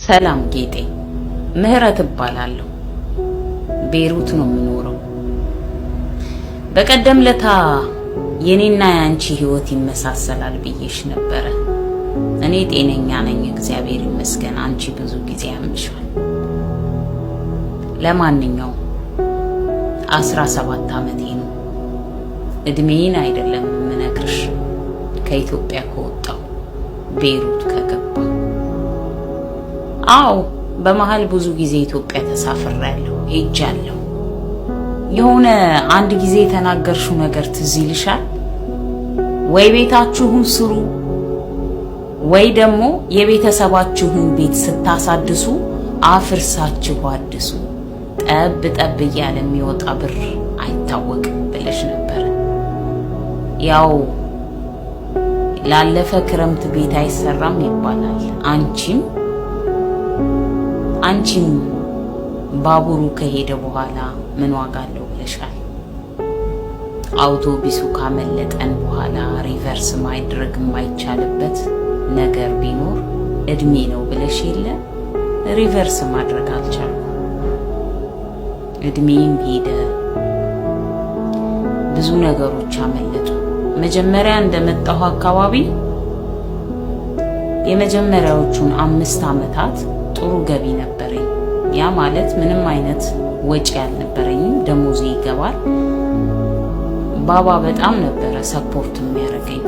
ሰላም ጌጤ፣ ምህረት እባላለሁ። ቤይሩት ነው የምኖረው። በቀደም ለታ የኔና የአንቺ ህይወት ይመሳሰላል ብዬሽ ነበረ። እኔ ጤነኛ ነኝ፣ እግዚአብሔር ይመስገን። አንቺ ብዙ ጊዜ ያምሻል። ለማንኛውም 17 ዓመቴ ነው። እድሜዬን አይደለም የምነግርሽ፣ ከኢትዮጵያ ከወጣሁ ቤይሩት ከገባሁ። አዎ፣ በመሀል ብዙ ጊዜ ኢትዮጵያ ተሳፍሬያለሁ፣ ሄጃለሁ። የሆነ አንድ ጊዜ የተናገርሽው ነገር ትዝ ይልሻል? ወይ ቤታችሁን ስሩ ወይ ደግሞ የቤተሰባችሁን ቤት ስታሳድሱ አፍርሳችሁ አድሱ፣ ጠብ ጠብ እያለ የሚወጣ ብር አይታወቅም ብለሽ ነበር። ያው ላለፈ ክረምት ቤት አይሰራም ይባላል። አንቺም ባቡሩ ከሄደ በኋላ ምን ዋጋ አለው ብለሻል። አውቶቢሱ ካመለጠን በኋላ reverse ማድረግ የማይቻልበት ነገር ቢኖር እድሜ ነው ብለሽ የለ፣ reverse ማድረግ አልቻልኩም። እድሜም ሄደ፣ ብዙ ነገሮች አመለጡ። መጀመሪያ እንደመጣሁ አካባቢ የመጀመሪያዎቹን 5 ዓመታት ጥሩ ገቢ ነበረኝ። ያ ማለት ምንም አይነት ወጪ አልነበረኝም። ደሞዜ ይገባል። ባባ በጣም ነበረ support የሚያደርገኝ።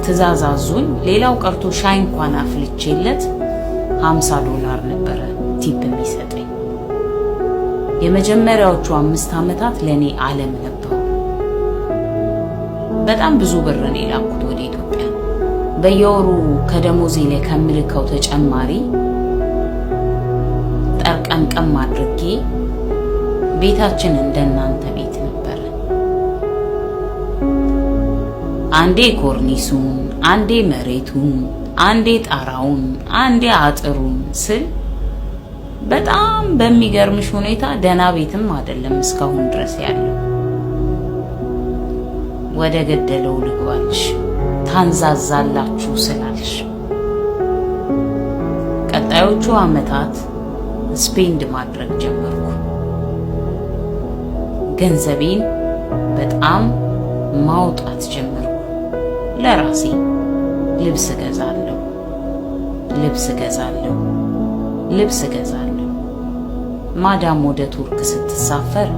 ትእዛዝ አዞኝ ሌላው ቀርቶ ሻይ እንኳን አፍልቼለት $50 ነበረ tip የሚሰጠኝ። የመጀመሪያዎቹ 5 ዓመታት ለእኔ ዓለም ነበሩ። በጣም ብዙ ብር ነው የላኩት ወደ ኢትዮጵያ። በየወሩ ከደሞዜ ላይ ከምልከው ተጨማሪ ጠርቀምቀም አድርጌ ቤታችን እንደናንተ ቤት ነበረ። አንዴ ኮርኒሱን፣ አንዴ መሬቱን፣ አንዴ ጣራውን፣ አንዴ አጥሩን ስል በጣም በሚገርምሽ ሁኔታ ደህና ቤትም አይደለም እስካሁን ድረስ ያለው። ወደ ገደለው ልግባልሽ ታንዛዛላችሁ ስላልሽ ቀጣዮቹ ዓመታት spend ማድረግ ጀመርኩ። ገንዘቤን በጣም ማውጣት ጀመርኩ። ለራሴ ልብስ እገዛለሁ፣ ልብስ እገዛለሁ፣ ልብስ እገዛለሁ። ማዳም ወደ ቱርክ ስትሳፈር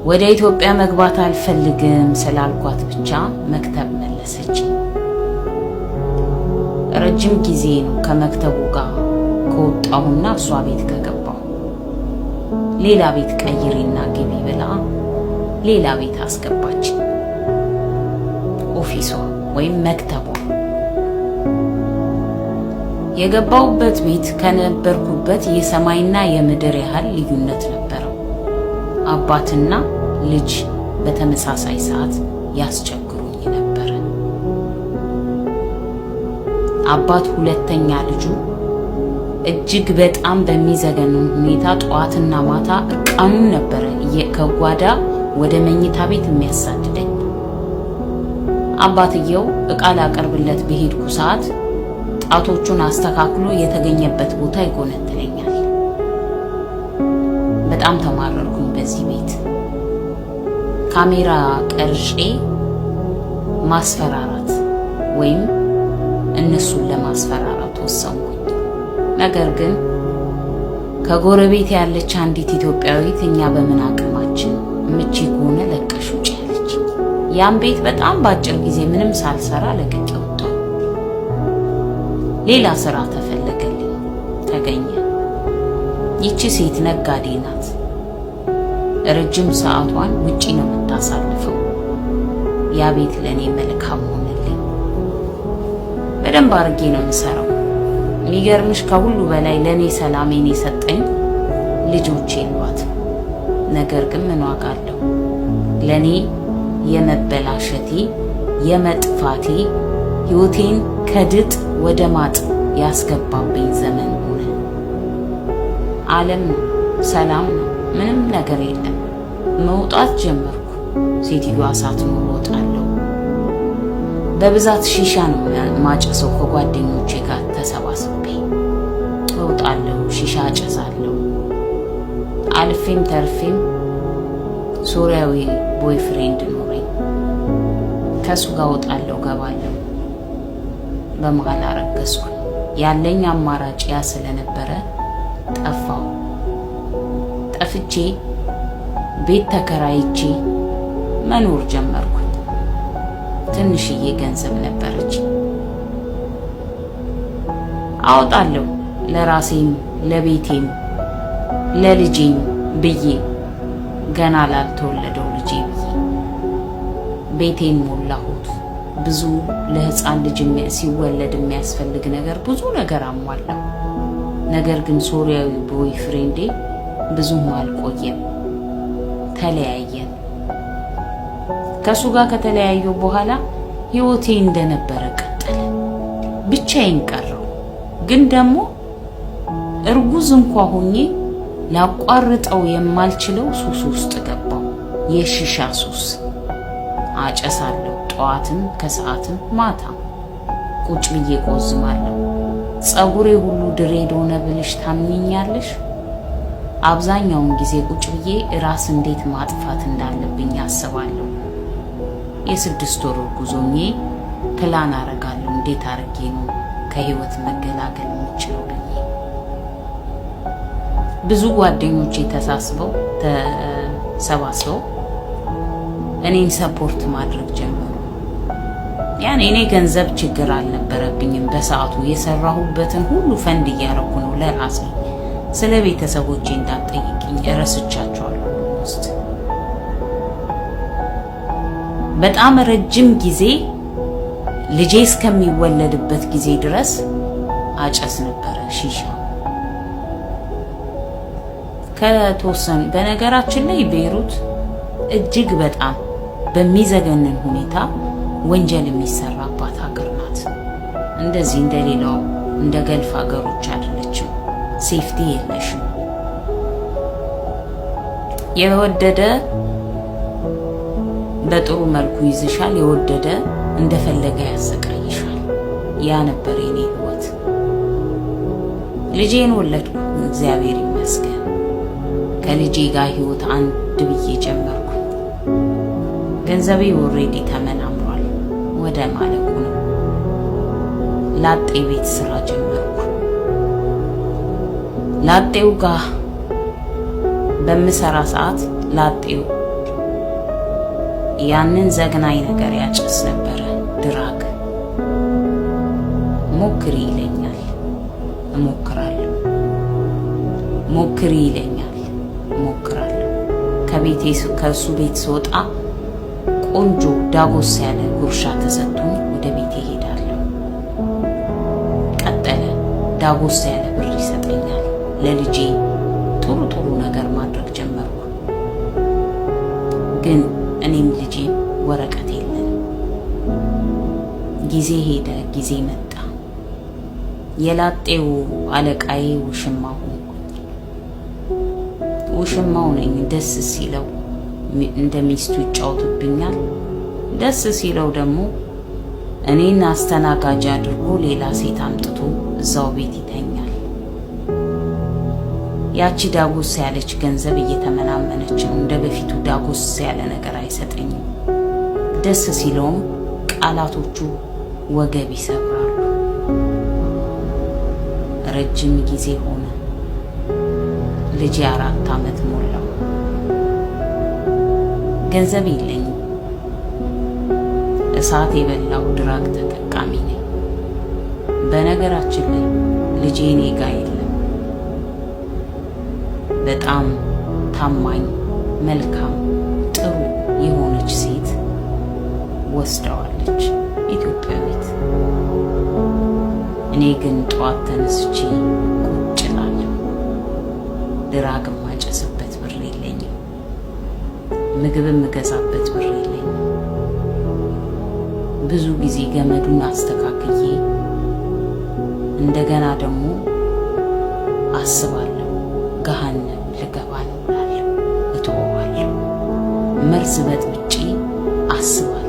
ወደ ኢትዮጵያ መግባት አልፈልግም ስላልኳት ብቻ مكتب መለሰች። ረጅም ጊዜ ነው ከ مكتب ኡ ጋር ከወጣሁና እሷ ቤት ከገባሁ። ሌላ ቤት ቀይሪና ግቢ ብላ ሌላ ቤት አስገባች። Office ዋ ወይም مكتب ዋ የገባሁበት ቤት ከነበርኩበት የሰማይና የምድር ያህል ልዩነት ነበረው። አባትና ልጅ በተመሳሳይ ሰዓት ያስቸግሩኝ ነበረ። አባት ሁለተኛ ልጁ እጅግ በጣም በሚዘገንን ሁኔታ ጠዋትና ማታ እርቃኑን ነበረ ከጓዳ ወደ መኝታ ቤት የሚያሳድደኝ። አባትየው እቃ ላቀርብለት በሄድኩ ሰዓት ጣቶቹን አስተካክሎ የተገኘበት ቦታ ይጎነትለኛል። በጣም ተማረርኩኝ በዚህ ቤት። ካሜራ ቀርጬ ማስፈራራት ወይም እነሱን ለማስፈራራት ወሰንኩኝ። ነገር ግን ከጎረቤት ያለች አንዲት ኢትዮጵያዊት እኛ በምን አቅማችን ምቺ ከሆነ ለቀሽ ውጪ ያለች። ያን ቤት በጣም በአጭር ጊዜ ምንም ሳልሰራ ለቅቄ ወጣሁ። ሌላ ስራ ተፈለገልኝ፣ ተገኘ። ይቺ ሴት ነጋዴ ናት። ረጅም ሰዓቷን ውጪ ነው የምታሳልፈው። ያ ቤት ለእኔ መልካም ሆነልኝ። በደንብ አድርጌ ነው የምሰራው። የሚገርምሽ ከሁሉ በላይ ለእኔ ሰላሜን የሰጠኝ ልጆች የሏትም። ነገር ግን ምን ዋጋ አለው? ለእኔ የመበላሸቴ የመጥፋቴ ሕይወቴን ከድጥ ወደ ማጥ ያስገባብኝ ዘመን ሆነ። ዓለም ነው፣ ሰላም ነው፣ ምንም ነገር የለም። መውጣት ጀመርኩ። ሴትዮዋ ሳትኖር እወጣለሁ። በብዛት ሺሻ ነው ማጨሰው ከጓደኞቼ ጋር ተሰባስቤ። እወጣለሁ፣ ሺሻ አጨሳለሁ። አልፌም ተርፌም ሶሪያዊ boyfriend ኖረኝ። ከእሱ ጋር እወጣለሁ፣ ገባለሁ። በመሀል አረገዝኩ። ያለኝ አማራጭ ያ ስለነበረ ጠፋሁ። ጠፍቼ ቤት ተከራይቼ መኖር ጀመርኩኝ። ትንሽዬ ገንዘብ ነበረች። አወጣለሁ ለራሴም ለቤቴም ለልጄም ብዬ፣ ገና ላልተወለደው ልጄ ብዬ ቤቴን ሞላሁት። ብዙ ለህፃን ልጅ ሲወለድ የሚያስፈልግ ነገር ብዙ ነገር አሟላሁ። ነገር ግን ሶሪያዊ boyfriend ኤ ብዙም አልቆየም፣ ተለያየን። ከእሱ ጋር ከተለያየሁ በኋላ ህይወቴ እንደነበረ ቀጠለ። ብቻዬን ቀረሁ። ግን ደግሞ እርጉዝ እንኳ ሆኜ ላቋርጠው የማልችለው ሱስ ውስጥ ገባሁ። የሺሻ ሱስ አጨሳለሁ። ጠዋትም ከሰዓትም ማታ ቁጭ ብዬ ቆዝማለሁ። ጸጉሬ ሁሉ dread ሆነ ብልሽ ታምኚኛለሽ? አብዛኛውን ጊዜ ቁጭ ብዬ ራስ እንዴት ማጥፋት እንዳለብኝ አስባለሁ። የ6 ወር እርጉዝ ሆኜ ፕላን አረጋለሁ። እንዴት አርጌ ነው ከህይወት መገላገል የምችለው ብዬ። ብዙ ጓደኞቼ ተሰባስበው እኔን support ማድረግ ጀመሩ። ያኔ እኔ ገንዘብ ችግር አልነበረብኝም። በሰዓቱ የሰራሁበትን ሁሉ ፈንድ እያረኩ ነው ለራሴ። ስለ ቤተሰቦቼ እንዳትጠይቅኝ፣ እረስቻቸዋለሁ። ውስጥ በጣም ረጅም ጊዜ ልጄ እስከሚወለድበት ጊዜ ድረስ አጨስ ነበረ ሺሻ። ከተወሰኑ በነገራችን ላይ ቤይሩት እጅግ በጣም በሚዘገንን ሁኔታ ወንጀል የሚሰራባት ሀገር ናት። እንደዚህ እንደሌላው እንደ Gulf ሀገሮች አይደለችም። Safety የለሽም። የወደደ በጥሩ መልኩ ይዝሻል፣ የወደደ እንደፈለገ ያሰቃይሻል። ያ ነበር የኔ ህይወት። ልጄን ወለድኩ፣ እግዚአብሔር ይመስገን። ከልጄ ጋር ህይወት አንድ ብዬ ጀመርኩ። ገንዘቤ already ተመናምሯል፣ ወደ ማለቁ ነው። ላጤ ቤት ስራ ጀመርኩ። ላጤው ጋር በምሰራ ሰዓት ላጤው ያንን ዘግናኝ ነገር ያጨስ ነበረ፣ drug። ሞክሪ ይለኛል፣ እሞክራለሁ። ሞክሪ ይለኛል፣ እሞክራለሁ። ከቤቴ ከእሱ ቤት ስወጣ ቆንጆ ዳጎስ ያለ ጉርሻ ተሰጥቶኝ ወደ ቤቴ እሄዳለሁ። ቀጠለ። ዳጎስ ያለ ብር ይሰጠኛል። ለልጄ ጥሩ ጥሩ ነገር ማድረግ ጀመርኩ። ግን እኔም ልጄም ወረቀት የለንም። ጊዜ ሄደ፣ ጊዜ መጣ። የላጤው አለቃዬ ውሽማ ሆንኩኝ። ውሽማው ነኝ። ደስ ሲለው እንደ ሚስቱ ይጫወትብኛል። ደስ ሲለው ደግሞ እኔን አስተናጋጅ አድርጎ ሌላ ሴት አምጥቶ እዛው ቤት ይተኛል። ያቺ ዳጎስ ያለች ገንዘብ እየተመናመነች ነው። እንደ በፊቱ ዳጎስ ያለ ነገር አይሰጠኝም። ደስ ሲለውም ቃላቶቹ ወገብ ይሰብራሉ። ረጅም ጊዜ ሆነ። ልጄ 4 ዓመት ሞላው። ገንዘብ የለኝም። እሳት የበላው drug ተጠቃሚ ነኝ። በነገራችን ላይ ልጄ እኔ ጋ የለም። በጣም ታማኝ፣ መልካም፣ ጥሩ የሆነች ሴት ወስደዋለች፣ ኢትዮጵያዊት። እኔ ግን ጠዋት ተነስቼ ቁጭ እላለሁ። Drug የማጨስበት ብር የለኝም። ምግብ የምገዛበት ብር የለኝም። ብዙ ጊዜ ገመዱን አስተካክዬ እንደገና ደግሞ አስባለሁ። ገሃነም ልገባ ነው እላለሁ፣ እተወዋለሁ። መርዝ በጥብጬ አስባለሁ።